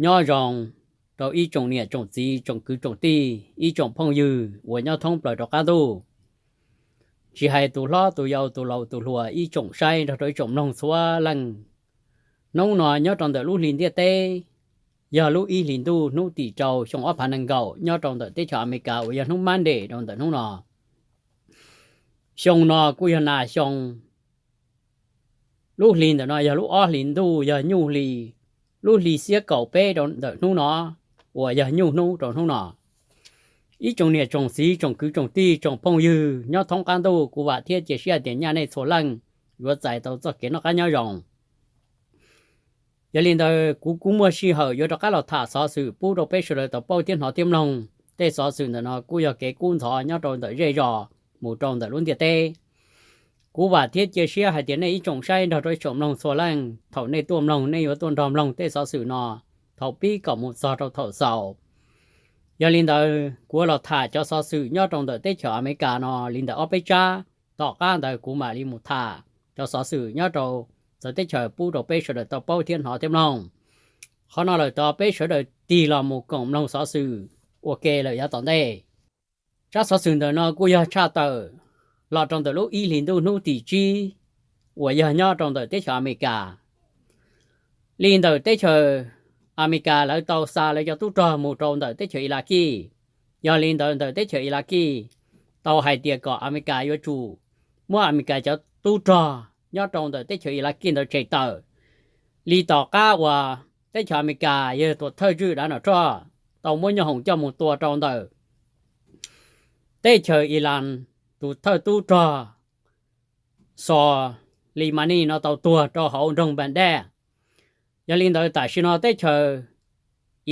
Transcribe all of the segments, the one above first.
Nyob zoo rau ib tsoom niam tsoom txiv, tsoom kwv tsoom tij, ib tsoom phooj ywg uas nyob thoob plaws rov qab ntuj, tsis hais tus hlob tus yau, tus laus tus hluas, ib tsoom saib nrog rau ib tsoom mloog txhua leej. Hnub no nyob rau ntawm lub hli ntiaj teb, yog lub ib hlis ntuj hnub tim rau xyoo ob phav nees nkaum nyob rau ntawm teb chaws Amelikas uas yog hnub Monday rau ntawm hnub no. Xyoo no kuj yog nas xyoo. Lub hli ntawm no yog lub ob hlis ntuj, yog nyuj hli, lub hli xiab kaum peb rau ntawm hnub no, uas yog nyuj hnub rau hnub no. Ib tsoom niam tsoom txiv, tsoom kwv tsoom tij, tsoom phooj ywg nyob thoob qab ntuj, kuv vam thiab cia siab tias nyaj nej txhua leej yuav txais tau txoj kev noj qab nyob zoo. Yog li ntawd kuv kuj muaj sij hawm yuav rov qab los tham xov xwm pub rau peb sawv daws tau paub thiab hnov thiab mloog. Tej xov xwm ntawm no kuj yog kev kub ntxhov nyob rau ntawm zej zos mus rau ntawm lub ntiaj teb. Kuv vam thiab cia siab hais tias nej ib tsoom saib nrog rau ib tsoom mloog txhua leej, thaum nej tuaj mloog nej yuav tuaj nrog mloog tej xov xwm no thaum pib kom mus txog rau thaum xaus. Yog li ntawd kuv yuav los tham cov xov xwm nyob rau ntawm teb chaws Amelikas no li ntawm ob peb tsab, tom qab ntawd kuv mam li mus tham cov xov xwm nyob rau txawv teb chaws pub rau peb sawv daws tau paub thiab hnov thiab mloog. Qhov no lawm tod peb sawv daws tig los mus koom mloog xov xwm ua ke lawm yav tom ntej. Tsab xov xwm ntawm no kuj yog tshaj tawm los rau ntawm lub ib hlis ntuj hnub tim tsib uas yog nyob rau ntawm teb chaws Amelikas. Li ntawm teb chaws Amelikas lawv tau xa lawv cov tub rog mus rau ntawm teb chaws Ilakij. Yog li ntawd ntawm teb chaws Ilakij tau hais tias kom Amelikas yuav tsum muab Amelikas cov tub rog nyob rau ntawm teb chaws Ilakij ntawd tshem tawm. Li tom qab uas teb chaws Amelikas yog tus thawj tswj Donald Trump tau muab nyoob hoom coj mus tua rau ntawm teb chaws Iran, tus thawj tub rog Soleimani no tau tuag rau hauv nroog Baghdad. Yog li ntawd tam sim no teb chaws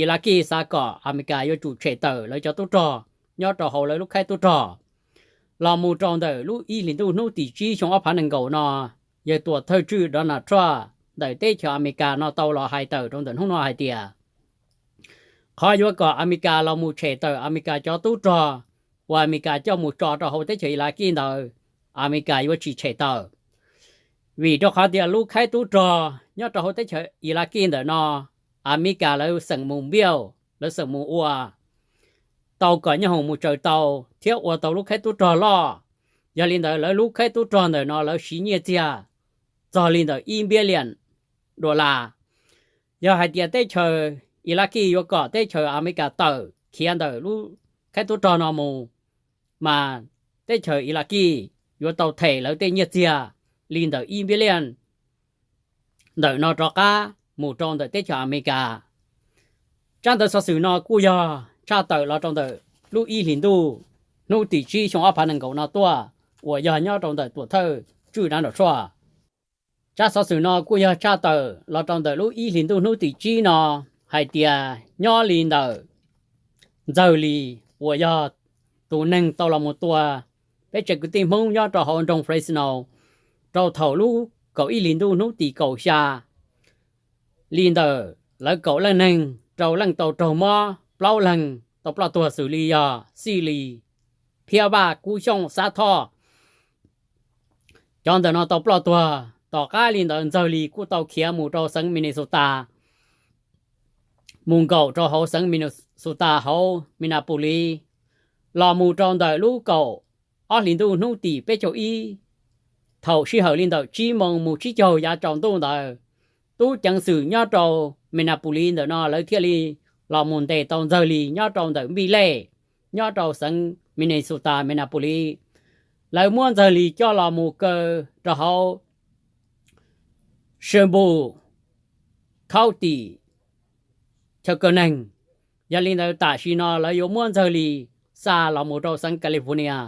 Ilakij xav kom Amelikas yuav tsum tshem tawm lawv cov tub rog nyob rau hauv lawv lub khaib tub rog los mus rau ntawm lub ib hlis ntuj hnub tim tsib xyoo ob phav nees nkaum no. Yawg tus thawj tswj Donald Trump ntawm teb chaws Amelikas no tau los hais tawm rau ntawm hnub no hais tias qhov yuav kom Amelikas los mus tshem tawm Amelikas cov tub rog uas Amelikas coj mus tso rau hauv teb chaws Ilakij ntawd, Amelikas yuav tsis tshem tawm. Vim rau qhov tias lub khaib tub rog nyob rau hauv teb chaws Ilakij ntawm no, Amelikas lawv xeem mus npiaj, lawv xeem mus ua tau kom nyoob hoom mus tsaws tau thiab ua tau lub khaib tub rog loj. Yog li ntawd lawv lub khaib tub rog ntawm no lawv siv nyiaj txiag txog li ntawm ib npiab liam dollar. Yog hais tias teb chaws Ilakij yuav kom teb chaws Amelikas tawm khiav ntawm lub khaib tub rog no mus, mas teb chaws Ilakij yuav tau them lawv tej nyiaj txiag li ntawm ib npiab liam ntawm no rov qab mus rau ntawm teb chaws Amelikas. Tsab ntawv xov xwm no kuj yog tshaj tawm los rau ntawm lub ib hlis ntuj hnub tim tsib xyoo ob phav nees nkaum no tuaj, uas yog nyob rau ntawm tus thawj tswj Donald Trump. Tsab xov xwm no kuj yog tshaj tawm los rau ntawm lub ib hlis ntuj hnub tim tsib no hais tias nyob li ntawm Ntxawg Lis uas yog tus neeg tau los mus tua peb tsev kwv tij Hmoob nyob rau hauv nroog Fresno rau thaum lub kaum ib hlis ntuj hnub tim kaum xya. Li ntawm lawv kaum leej neeg, rau leej tau raug mob, plaub leeg tau ploj tuag xws li yog Xij Lis, Phiab Vaj, Kub Xyooj, Xab Thoj. Cov ntawm no tau ploj tuag. Tom qab li ntawd Ntxawg Lis kuj tau khiav mus rau xeev Minnesota, mus nkaum rau hauv xeev Minnesota hauv Minneapolis, los mus rau ntawm lub kaum ob hlis ntuj hnub tim peb caug ib. Thaum sij hawm li ntawm tsib moos mus tsib caug yav tsaus ntuj ntawd, tub ceev xwm nyob rau Minneapolis ntawm no lawv thiaj li los mus ntes tau Ntxawg Lis nyob rau ntawm Npij Lej, nyob rau xeev Minnesota Minneapolis. Lawv muab Ntxawg Lis coj los mus kaw rau hauv Shampoos County chaw kaw neeg. Yog li ntawd tam sim no lawv yuav muab Ntxawg Lis xa los mus rau xeev California,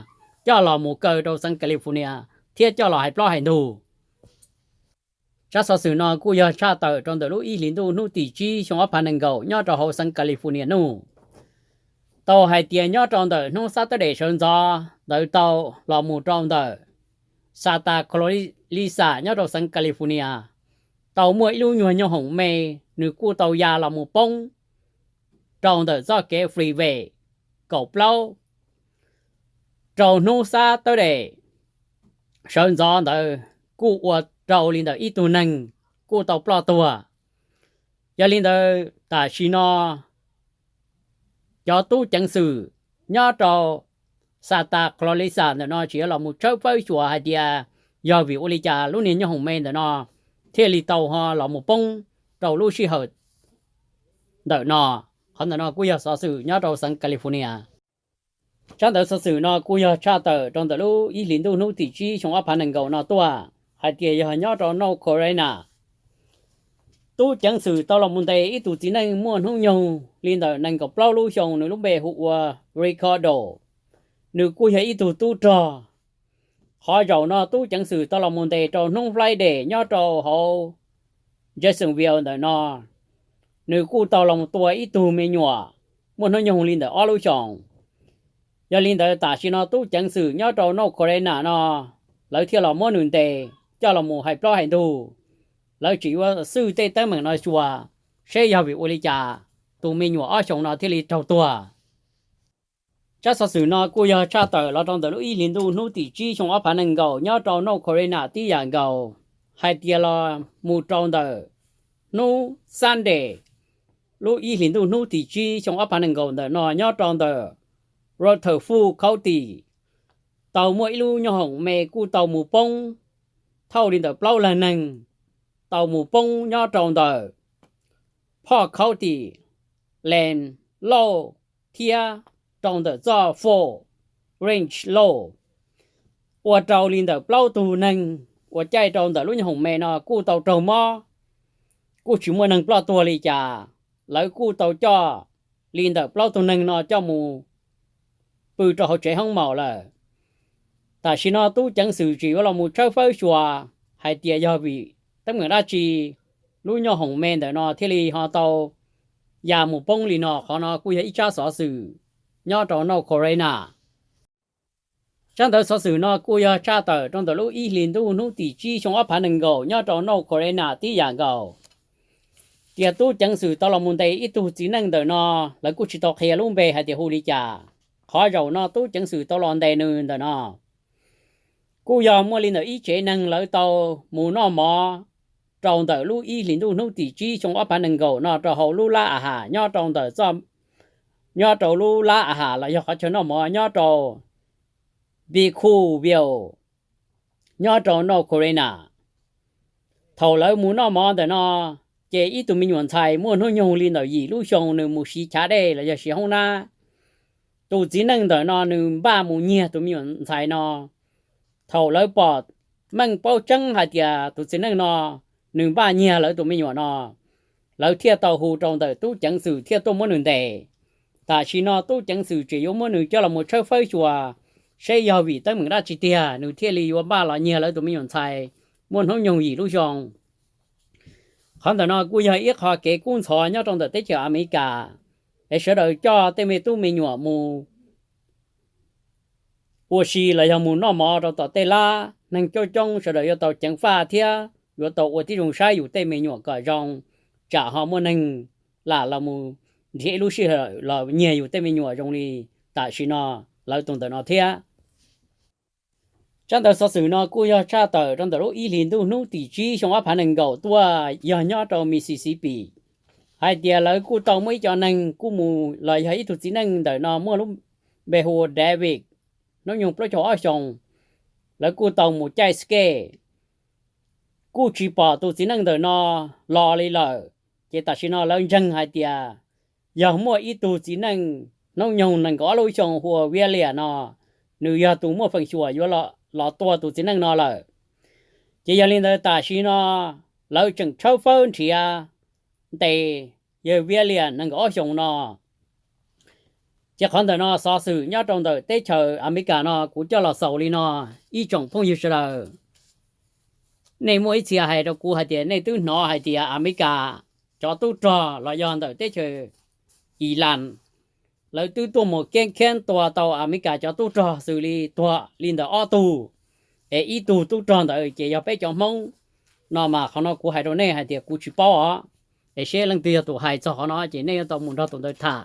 coj los mus kaw rau xeev California thiab coj los hais plaub hais ntug. Tsab xov xwm no kuj yog tshaj tawm rau ntawm lub ib hlis ntuj hnub tim tsib xyoo ob phav nees nkaum nyob rau hauv xeev California nub. Tau hais tias nyob rau ntawm hnub Saturday sawv ntxov ntawd tau los mus rau ntawm Santa Clarita nyob rau xeev California, tau muaj ib lub nyuag nyoob hoom me, nws kuj tau ya los mus poob rau ntawm txoj kev freeway kaum plaub. Rau hnub Saturday sawv ntxov ntawd kuj ua rau li ntawm ib tug neeg kuj tau ploj tuag. Yog li ntawd tam sim no cov tub ceev xwm nyob rau Santa Clarita ntawm no tseem yuav los mus tshawb fawb xyuas hais tias yog vim ua li cas lub niag nyoob hoom me ntawm no thiaj li tau ho los mus poob rau lub sij hawm ntawm no. Qhov ntawm no kuj yog xov xwm nyob rau xeev California. Tsab ntawv xov xwm no kuj yog tshaj tawm rau ntawm lub ib hlis ntuj hnub tim tsib xyoo ob phav nees nkaum no tuaj hais tias yog nyob rau North Carolina, tub ceev xwm tau los mus ntes ib tug txiv neej muaj hnub nyoog li ntawm nees nkaum plaub lub xyoo, nws lub npe hu ua Ricardo. Nws kuj yog ib tug tub rog. Qhov zaum no tub ceev xwm tau los mus ntes rau hnub Friday nyob rau hauv Jacksonville ntawm no, nws kuj tau los mus tua ib tug me nyuam muaj hnub nyoog li ntawm ob lub xyoos. Yog li ntawd tam sim no tub ceev xwm nyob rau North Carolina no, lawv thiaj los muab nws ntes coj los mus hais plaub hais ntug. Lawv tseem yuav xwj tej teeb meem no xyuas seb yog vim ua li cas tus me nyuam ob xyoos no thiaj li raug tuag. Tsab xov xwm no kuj yog tshaj tawm los rau ntawm lub ib hlis ntuj hnub tim tsib xyoo ob phav nees nkaum nyob rau North Carolina tib yam nkaus, hais tias los mus rau ntawm hnub Sunday lub ib hlis ntuj hnub tim tsib xyoo ob phav nees nkaum ntawm no nyob rau ntawm Rutherford County, tau muaj ib lub nyoob hoom me kuj tau mus poob thauj li ntawm plaub leeg neeg, tau mus poob nyob rau ntawm Polk County Land Road thiab rau ntawm txoj Four Range Road, ua rau li ntawm plaub tug neeg uas caij rau ntawm lub nyoob hoom me no kuj tau raug mob, kuj tsis muaj neeg ploj tuag li cas. Lawv kuj tau coj li ntawm plaub tug neeg no coj mus pw rau hauv tsev hoob maum lawm. Tam sim no tub ceev xwm tseem yuav los mus tshawb fawb xyuas hais tias yog vim teeb meem dab tsi lub nyoob hoom me ntawm no thiaj li ho tau ya mus poob li no. Qhov no kuj yog ib tsab xov xwm nyob rau North Carolina. Tsab ntawv xov xwm no kuj yog tshaj tawm rau ntawm lub ib hlis ntuj hnub tim tsib xyoo ob phav nees nkaum nyob rau North Carolina tib yam nkaus, tias tub ceev xwm tau los mus ntes ib tug txiv neej ntawm no, lawv kuj tsis tau qhia lub npe hais tias hu li cas. Qhov zaum no tub ceev xwm tau los ntes nws ntawm no kuj yog muaj li ntawm ib tsev neeg lawv tau mus noj mov rau ntawm lub ib hlis ntuj hnub tim tsib xyoo ob phav nees nkaum no rau hauv lub lab a has nyob rau ntawm txoj, nyob rau lub lab a has los yog qhov chaw noj mov nyob rau Beechwood View nyob rau North Carolina. Thaum lawv mus noj mov ntawm no, ces ib tug me nyuam ntxhais muaj hnub nyoog li ntawm yim lub xyoo nws mus siv chav dej los yog siv hoob nab. Tus txiv neej ntawm no nws npaj mus nyiag tus me nyuam ntxhais no. Thaum lawv pom meej paub tseeb hais tias tus txiv neej no nws npaj nyiag lawv tus me nyuam no, lawv thiaj tau hu rau ntawm tub ceev xwm thiaj tuaj muab nws ntes. Tam sim no tub ceev xwm tseem yuav muab nws coj los mus tshawb fawb xyuas seb yog vim teeb meem dab tsi tiag nws thiaj li yuav npaj los nyiag lawv tus me nyuam ntxhais muaj hnub nyoog yim lub xyoo. Qhov ntawm no kuj yog ib qho kev kub ntxhov nyob rau ntawm teb chaws Amelikas, es sawv daws coj tej me tub me nyuam mus ua si los yog mus noj mov rau tom tej lab, neeg coob coob sawv daws yuav tau ceev faj thiab yuav tau ua tib zoo saib yus tej me nyuam kom zoo, tsam ho muaj neeg lam los mus nrhiav ib lub sij hawm los nyiag yus tej me nyuam zoo li tam sim no lawv tus ntawm no thiab. Tsab ntawv xov xwm no kuj yog tshaj tawm rau ntawm lub ib hlis ntuj hnub tim tsib xyoo ob phav nees nkaum tuaj yog nyob rau Mississippi, hais tias lawv kuj tau muaj ib co neeg kuj mus los yog ib tug txiv neej ntawm no muaj lub npe hu ua David, hnub nyoog plaub caug ob xyoos, lawv kuj tau mus caij skate, kuj tsis pom tus txiv neej ntawm no los li lawm. Ces tam sim no lawv ntseeg hais tias yog muaj ib tug txiv neej hnub nyoog nees nkaum ob lub xyoo hu ua William no, nws yog tus muaj feem xyuam yuav los tua tus txiv neej no lawm. Ces yog li ntawd tam sim no lawv tseem tshawb fawb nrhiav ntes yawg William nees nkaum ob xyoos no. Ces qhov ntawm no xov xwm nyob rau ntawm teb chaws Amelikas no kuv coj los xaus li no. Ib tsoom phooj ywg sawv daws, nej muaj ib txhia hais rau kuv hais tias nej twb hnov hais tias Amelikas cov tub rog los yog ntawm teb chaws Iran, lawv twb tuaj mus keeb kheeb tua tau Amelikas cov tub rog xws li tuag li ntawm ob tug, es ib tug tub rog ntawd ces yog peb cov Hmoob no mas qhov no kuv hais rau nej hais tias kuv tsis paub os. Es seb leej twg yog tus hais txog qhov no ces nej yuav tau mus nrog tus ntawd tham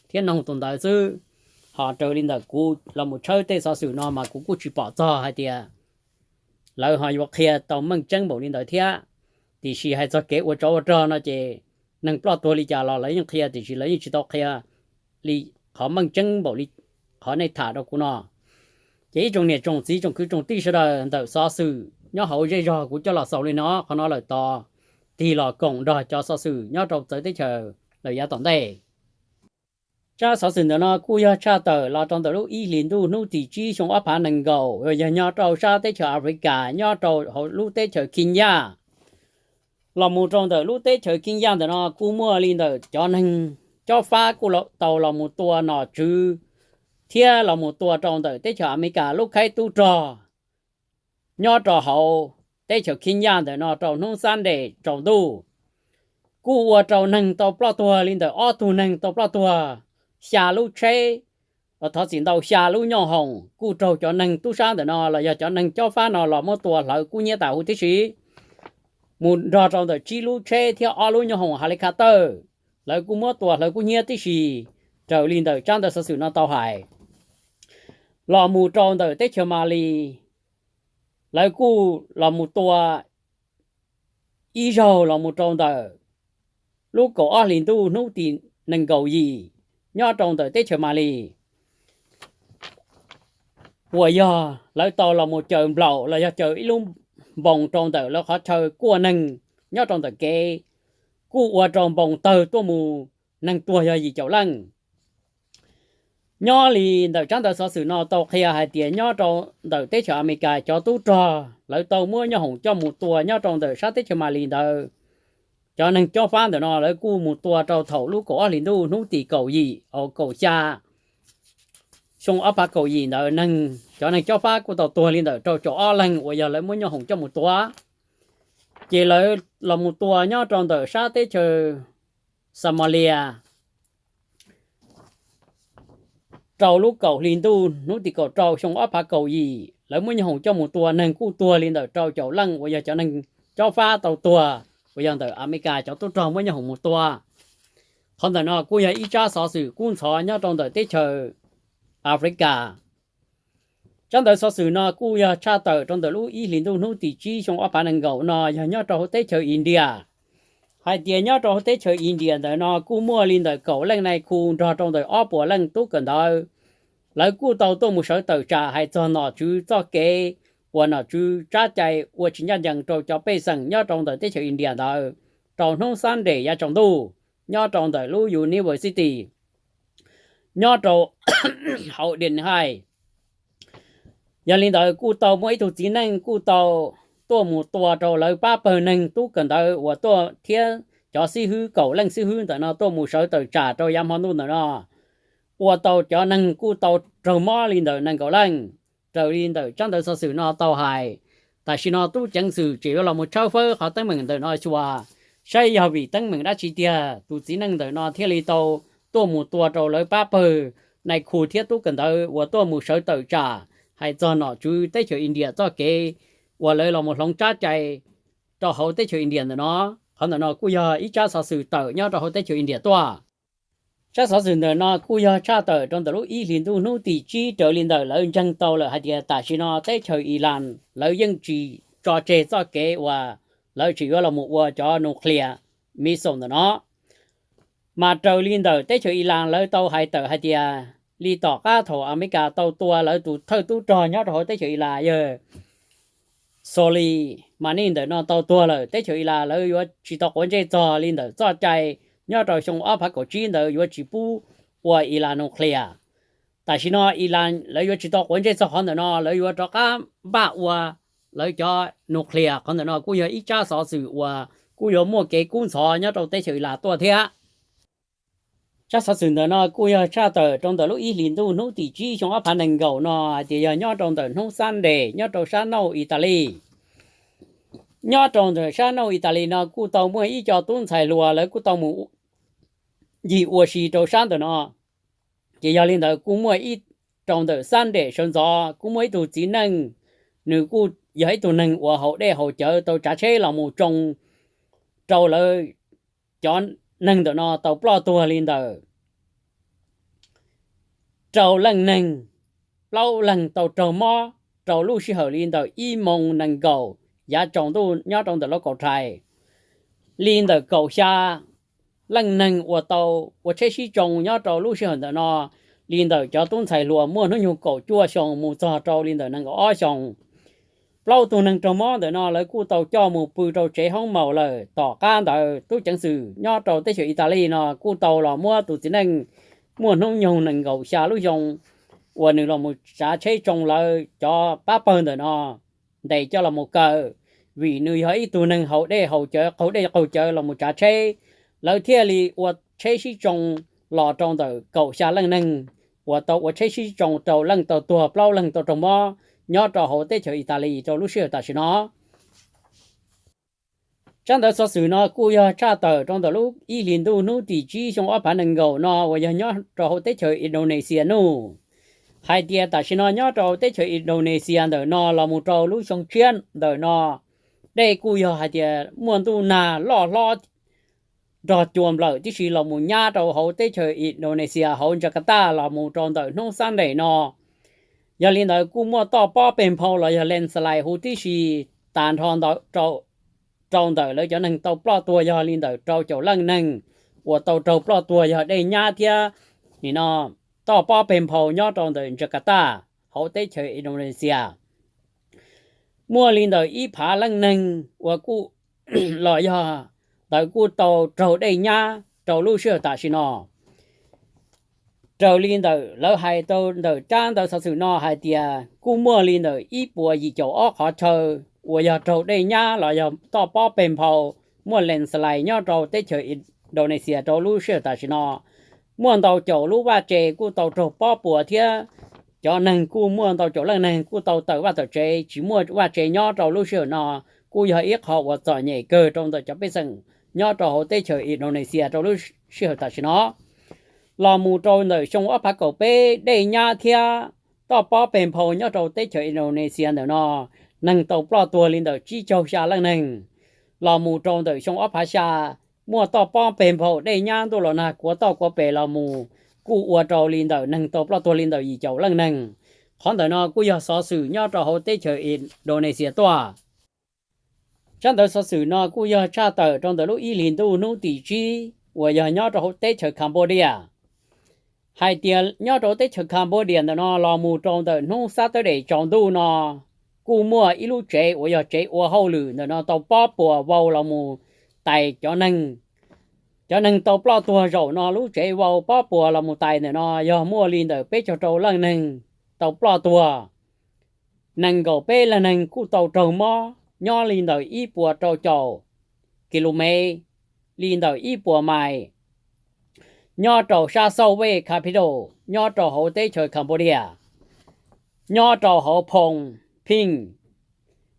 thiab noog tus ntawd xwb. Ho raws li ntawm kuv los mus tshawb tej xov xwm no mas kuv kuj tsis pom txog hais tias lawv ho yuav qhia tau meej tseeb npaum li ntawd thiab. Tiam sis hais txog kev ua tsov ua rog no ces neeg ploj tuag li cas los lawv yeej qhia, tiam sis lawv yeej tsis tau qhia li qhov meej tseeb npaum li qhov nej tham rau kuv no. Ces ib tsoom niam tsoom txiv tsoom kwv tsoom tij sawv daws, ntawm xov xwm nyob hauv zej zog kuv coj los xaus li no, qhov no lawm tos tig los koom nrog cov xov xwm nyob rau txawv teb chaws lawm yav tom ntej. Tsab xov xwm ntawm no kuj yog tshaj tawm los rau ntawm lub ib hlis ntuj hnub tim tsib xyoo ob phav nees nkaum, yog nyob rau sab teb chaws Africa nyob rau hauv lub teb chaws Kenya. Los mus rau ntawm lub teb chaws Kenya ntawm no kuj muaj li ntawm cov neeg cob fab kuj tau los mus tua nom tswv thiab los mus tua rau ntawm teb chaws Amelikas lub khaib tub rog nyob rau hauv teb chaws Kenya ntawm no rau hnub Sunday tsaus ntuj. Kuj ua rau neeg tau ploj tuag li ntawm ob tug neeg tau ploj tuag, xya lub tsheb, thov txim ntau, xya lub nyoj hoom kuj raug cov neeg tub sab ntawm no los yog cov neeg cob fab no los muab tua hlawv kub hnyiab tas huv tib si, mus nrog rau ntawm tsib lub tsheb thiab ob lub nyoj hoom helicopter, lawv kuj muab tua hlawv kub hnyiab tib si, raws li ntawm tsab ntawv xov xwm no tau hais. Los mus rau ntawm teb chaws Mali, lawv kuj los mus tua ib zaug los mus rau ntawm lub kaum ob hlis ntuj hnub tim nees nkaum yim nyob rau ntawm teb chaws Mali, uas yog lawv tau los mus caws nplaum los yog caws ib lub npoos rau ntawm lawv qhov chaw kuaj neeg nyob rau ntawm kev, kuj ua rau npoos tawg tuaj mus neeg tuag yog yim caum leej. Nyob li ntawm tsab ntawv xov xwm no tau qhia hais tias nyob rau ntawm teb chaws Amelikas cov tub rog lawv tau muab nyoj hoom coj mus tua nyob rau ntawm sab teb chaws Mali ntawd. Cov neeg cob fab ntawm no lawv kuj mus tua rau thaum lub kaum ob hlis ntuj hnub tim kaum yim, kaum xya xyoo ob phav kaum yim ntawd, neeg, cov neeg cob fab kuj tau tuag li ntawm rau caum ob leeg uas yog lawv muab nyoj hoom coj mus tua. Ces lawv los mus tua nyob rau ntawm sab teb chaws Somalia rau lub kaum hli ntuj hnub tim kaum rau xyoo ob phav kaum yim, lawv muab nyoj hoom coj mus tua neeg kuj tuag li ntawm rau caum leej uas yog cov neeg cob fab tau tuag, uas yog ntawm Amelikas cov tub rog muab nyoj hoom mus tua. Qhov ntawm no kuj yog ib tsab xov xwm kub ntxhov nyob rau ntawm teb chaws Africa. Tsab ntawv xov xwm no kuj yog tshaj tawm rau ntawm lub ib hlis ntuj hnub tim tsib xyoo ob phav nees nkaum no yog nyob rau hauv teb chaws India. Hais tias nyob rau hauv teb chaws India ntawm no kuj muaj li ntawm kaum leej nais khu nrog rau ntawm ob puas leej tub kawm ntawv, lawv kuj tau tuaj mus sawv tawm tsam hais txog nom tswv txoj kev uas nom tswv tsab cai ua tsis ncaj ncees rau cov pej xeem nyob rau ntawm teb chaws India ntawd rau hnub Sunday yav tsaus ntuj nyob rau ntawm lub university nyob rau hauv Delhi. Yog li ntawd kuj tau muaj ib tug txiv neej kuj tau tuaj mus tua rau lawv pab pawg neeg tub kawm ntawv uas tuaj thiab cov xib hwb kaum leej xib hwb ntawm no tuaj mus sawv tawm tsam rau yav hmo ntuj ntawm no, ua tau cov neeg kuj tau raug mob li ntawm nees nkaum leej. Raws li ntawm tsab ntawv xov xwm no tau hais, tam sim no tub ceev xwm tseem yuav los mus tshawb fawb qhov teeb meem ntawm no xyuas saib yog vim teeb meem dab tsi tiag tus txiv neej ntawm no thiaj li tau tuaj mus tua rau lawv pab pawg nais khu thiab tub kawm ntawv uas tuaj mus sawv tawm tsam hais txog nom tswv teb chaws India txoj kev uas lawv los mus hloov tsab cai rau hauv teb chaws India ntawm no. Qhov ntawm no kuj yog ib tsab xov xwm tawm nyob rau hauv teb chaws India tuaj. Tsab xov xwm ntawm no kuj yog tshaj tawm rau ntawm lub ib hlis ntuj hnub tim tsib raws li ntawm lawv ntseeg tau lawm hais tias tam sim no teb chaws Iran lawv yeej tsis tso tseg txoj kev uas lawv tseem yuav los mus ua cov nuclear missile ntawm no. Mas raws li ntawm teb chaws Iran lawv tau hais tawm hais tias li tom qab thaum Amelikas tau tua lawv tus thawj tub rog nyob rau hauv teb chaws Iran yawg Soleimani ntawm no tau tuag lawm, teb chaws Iran lawv yuav tsis tau quav ntsej txog li ntawm txoj cai nyob rau xyoo ob phav kaum tsib ntawd yuav tsis pub ua Iran nuclear. Tam sim no Iran lawv yuav tsis tau quav ntsej txog qhov ntawm no, lawv yuav rov qab npaj ua lawv cov nuclear. Qhov ntawm no kuj yog ib tsab xov xwm uas kuj yuav muaj kev kub ntxhov nyob rau teb chaws Iran tuaj thiab. Tsab xov xwm ntawm no kuj yog tshaj tawm rau ntawm lub ib hlis ntuj hnub tim tsib xyoo ob phav nees nkaum no hais tias yog nyob rau ntawm hnub Sunday nyob rau sab nauj Italis. Nyob rau ntawm sab nauj Italis no kuj tau muaj ib co tub ntxhais hluas lawv kuj tau mus yig ua si rau sab ntawm no. Ces yog li ntawd kuj muaj ib, rau ntawm Sunday sawv ntxov kuj muaj ib tug txiv neej, nws kuj yog ib tug neeg uas haus dej haus cawv tau tsav tsheb los mus tsoo rau lawv cov neeg ntawm no tau ploj tuag li ntawm rau leej neeg, plaub leeg tau raug mob rau lub sij hawm li ntawm ib moos nees nkaum yav tsaus ntuj nyob rau ntawm lub kaum rhais. Li ntawm kaum xya leej neeg uas tau ua tsheb sib tsoo nyob rau lub sij hawm ntawm no li ntawm cov tub ntxhais hluas muaj hnub nyoog kaum cuaj xyoo mus txog rau li ntawm nees nkaum ob xyoos. Plaub tug neeg raug mob ntawm no lawv kuj tau coj mus pw rau tsev hoob maus lawm. Tom qab ntawd tub ceev xwm nyob rau teb chaws Italis no kuj tau los muab tus txiv neej muaj hnub nyoog nees nkaum xya lub xyoo uas nws los mus tsav tsheb tsoo lawv cov pab pawg ntawm no ntes coj los mus kaw, vim nws yog ib tug neeg haus dej haus cawv, qaug dej qaug cawv los mus tsav tsheb, lawv thiaj li ua tsheb sib tsoo los rau ntawm kaum xya leej neeg uas tau ua tsheb sib tsoo rau leej tau tuag plaub leeg tau raug mob nyob rau hauv teb chaws Italis rau lub sij hawm tam sim no. Tsab ntawv xov xwm no kuj yog tshaj tawm rau ntawm lub ib hlis ntuj hnub tim tsib xyoo ob phav nees nkaum no uas yog nyob rau hauv teb chaws Indonesia nub. Hais tias tam sim no nyob rau teb chaws Indonesia ntawm no los mus rau lub xyoo tshiab ntawm no, dej kuj yog hais tias muaj ntuj nag loj hlob nrog cua nplawm tib si los mus nyab rau hauv teb chaws Indonesia hauv Jakarta los mus rau ntawm hnub Sunday no. Yog li ntawd kuj muaj toj pob peg nphau los yog landslide huv tib si tas nrho rau ntawm lawv cov neeg tau ploj tuag yog li ntawm rau caum leej neeg uas tau raug ploj tuag yog dej nyab thiab nim no toj pob peg nphau nyob rau ntawm Jakarta hauv teb chaws Indonesia. Muaj li ntawm ib phav leej neeg uas kuj los yog ntawd kuj tau raug dej nyab rau lub sij hawm tam sim no. Raws li ntawm lawv hais tau ntawm tsab ntawv xov xwm no hais tias kuj muaj li ntawm ib puas yim caum ob qhov chaw uas yog raug dej nyab los yog toj pob peg nphau, muaj landslide nyob rau teb chaws Indonesia rau lub sij hawm tam sim no. Muaj ntau caum lub vaj tse kuj tau raug pob puas thiab cov neeg kuj muaj ntau caum leej neeg kuj tau tawm vaj tawm tsev tsis muaj vaj tse nyob rau lub sij hawm no, kuj yog ib qho uas txom nyem kawg rau ntawm cov pej xeem nyob rau hauv teb chaws Indonesia rau lub sij hawm tam sim no. Los mus rau ntawm xyoo ob phav kaum peb dej nyab thiab toj pob peg nphau nyob rau teb chaws Indonesia ntawm no, neeg tau ploj tuag li ntawm tsib caug xya leej neeg. Los mus rau ntawm xyoo ob phav xya, muaj toj pob peg nphau dej nyab ntuj los nag kuav toj kuav pes los mus kuj ua rau li ntawm neeg tau ploj tuag li ntawm yim caum leej neeg. Qhov ntawm no kuj yog xov xwm nyob rau hauv teb chaws Indonesia tuaj. Tsab ntawv xov xwm no kuj yog tshaj tawm rau ntawm lub ib hlis ntuj hnub tim tsib uas yog nyob rau hauv teb chaws Cambodia. Hais tias nyob rau teb chaws Cambodia ntawm no los mus rau ntawm hnub Saturday tsaus ntuj no, kuj muaj ib lub tsev uas yog tsev ua hauj lwm ntawm no tau pob puas vau los mus tais cov neeg. Cov neeg tau ploj tuag zaum no lub tsev vau pob puas los mus tais ntawm no yog muaj li ntawm peb caug rau leej neeg tau ploj tuag. Nees nkaum peb leej neeg kuj tau raug mob nyob li ntawm ib puas rau caum ki lu mev, li ntawm ib puas mais, nyob rau sab South West Capital nyob rau hauv teb chaws Cambodia, nyob rau hauv Phnom Penh.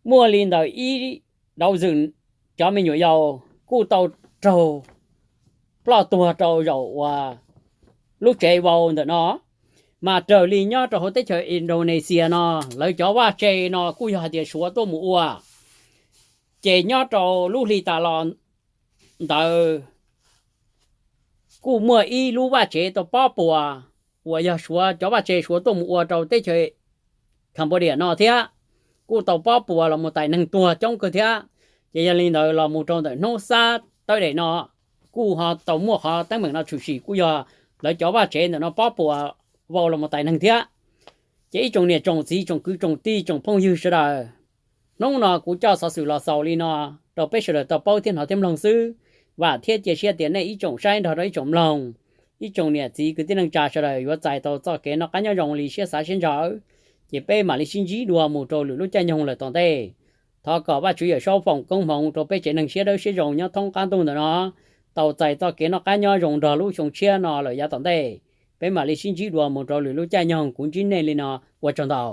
Muaj li ntawm ib dau zwm cov me nyuam yaus kuj tau raug ploj tuag rau zaum uas lub tsev vau ntawm no. Mas raws li nyob rau hauv teb chaws Indonesia no, lawv cov vaj tse no kuj yog hais tias Suav tuaj mus ua, ces nyob rau lub hli tas los ntawd kuj muaj ib lub vaj tsev tau pob puas uas yog Suav cov vaj tse Suav tuaj mus ua rau teb chaws Cambodia no thiab, kuj tau pob puas los mus tais neeg tuag coob kawg thiab. Ces yog li ntawd los mus rau ntawm hnub Saturday no kuj ho tau muaj qhov teeb meem no tshwm sim kuj yog lawv cov vaj tsev ntawm no pob puas vau los mus tais neeg thiab. Ces ib tsoom niam tsoom txiv tsoom kwv tsoom tij tsoom phooj ywg sawv daws, hnub no kuv coj xov xwm los xaus li no rau peb sawv daws tau paub thiab hnov thiab mloog xwb. Vam thiab cia siab tias nej ib tsoom saib nrog rau ib tsoom mloog, ib tsoom niam txiv kwv tij neej tsa sawv daws yuav txais tau txoj kev noj qab nyob zoo li siab xav siab ntshaw. Ces peb mam li sib ntsib dua mus rau lwm lub caij nyoog lawm tom ntej. Thov kom Vajtswv Yawm Saub foom koob hmoov rau peb tsev neeg siab dawb siab zoo nyob thoob qab ntuj ntawm no tau txais txoj kev noj qab nyob zoo nrog lub xyoo tshiab no lawm yav tom ntej. Peb mam li sib ntsib dua mus rau lwm lub caij nyoog, kuv ntsib nej li no, ua tsaug ntau.